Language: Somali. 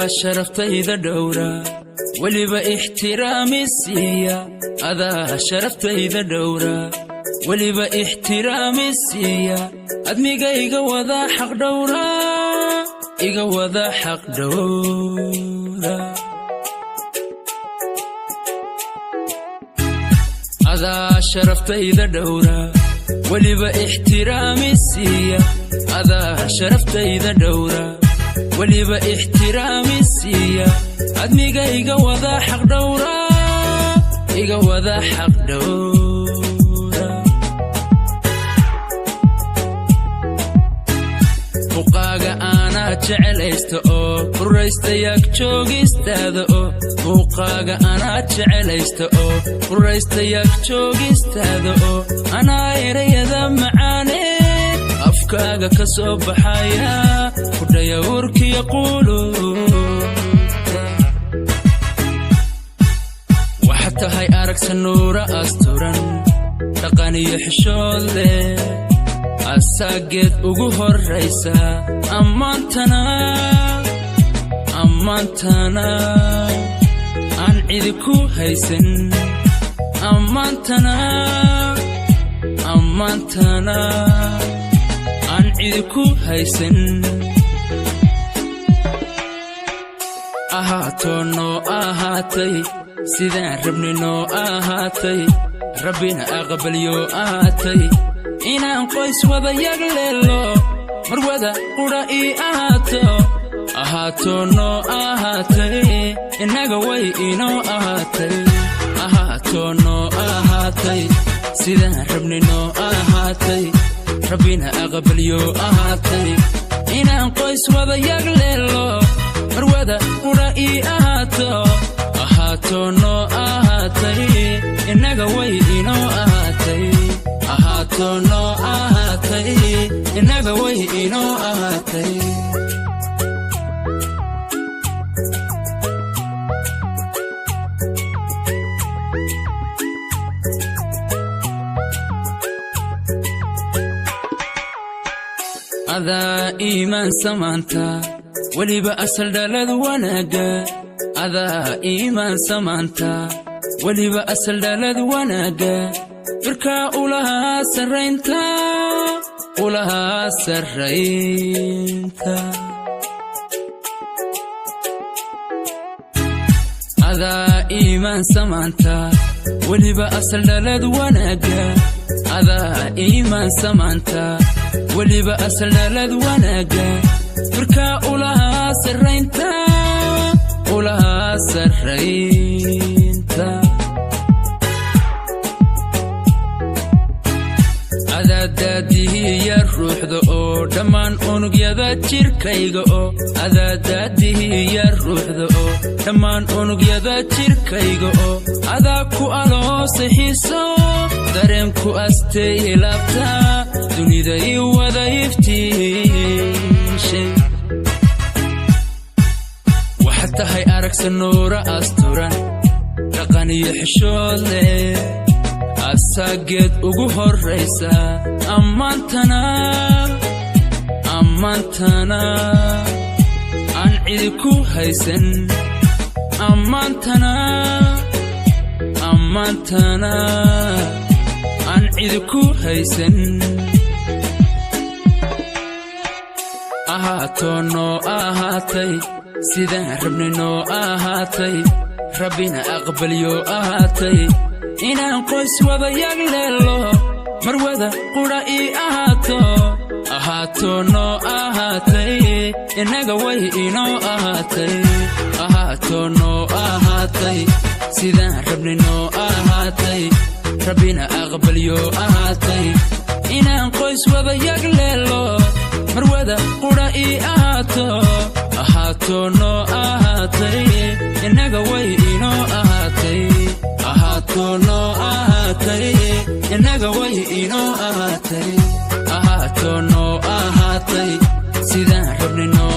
Adaa sharaftayda dhowra, weliba ixtiraami siiya. Adaa sharaftayda dhowra, weliba ixtiraami siiya. Admiga iga wada xaq dhowra, iga wada xaq dhowra. Adaa sharaftayda dhowra, weliba ixtiraami siiya. Adaa sharaftayda dhowra, weliba ixtiraami siiya. Admiga iga wada xaq dhowra, iga wada xaq dhowra. Muuqaaga aanaa jecelaysta oo quraysta yaag joogistaada oo. Muuqaaga anaa jecelaysta oo quraysta yaag joogistaada oo. Anaa erayada macaane afkaaga ka soo baxaya kudhaya urkiya quuluubta. Waxaad tahay aragsa nuura asturan, dhaqan iyo xishood leh, asaageed ugu horraysa. Ammaantana, ammaantana aan cidi ku haysan. Ammaantana, ammaantana aan cidi ku haysan. Ahaatoo noo ahaatay sidaan rabni noo ahaatay, Rabbina aqbalyo ahaatay. Inaan qoys wada yagleelo, marwada qudha ii ahaato. Ahaatoo noo ahaatay, innaga way inoo ahaatay. Ahaatoo noo ahaatay sidaan rabni noo ahaatay, Rabbina aqbalyo ahaatay. Inaan qoys wada yagleelo, marwada qudha ii ahaato. Ahaatoo noo ahaatay, innaga way inoo ahaatay. Ahaatoo noo ahaatay, innaga way inoo ahaatay. Adaa iimaan samaanta, weliba asal dhalad wanaagga. Adaa iimaan samaanta, weliba asal dhalad wanaagga. Firkaa ulahaa sarraynta, ulahaa sarraynta. Adaa iimaan samaanta, weliba asal dhalad wanaagga. Adaa iimaan samaanta, weliba asal dhalad wanaagga. Firkaa ulahaa sarraynta, ulahaa sarraynta. Adaadaadihiya ruuxda oo dhammaan unugyada jirkayga oo. Adaadaadihiya ruuxda oo dhammaan unugyada jirkayga oo. Adaa ku aloosay xiiso, dareenku astay laabta, dunida ii wada iftiishay. Waxaad tahay aragsa nuura asturan, dhaqan iyo xishood leh, asaageed ugu horraysa. Ammaantana, ammaantana aan cidi ku haysan. Ammaantana, ammaantana aan cidi ku haysan. Ahaatoo noo ahaatay sidaan rabni noo ahaatay, Rabbina aqbalyo ahaatay. Inaan qoys wada yagleelo, marwada qudha ii ahaato. Ahaatoo noo ahaatay, innaga way inoo ahaatay. Ahaatoo noo ahaatay sidaan rabni noo ahaatay, Rabbina aqbalyo ahaatay. Inaan qoys wada yagleelo, marwada qudha ii ahaato. Ahaatoo noo ahaatay, innaga way inoo ahaatay. Ahaatoo noo ahaatay, innaga way inoo ahaatay. Ahaatoo noo ahaatay sidaan rabni noo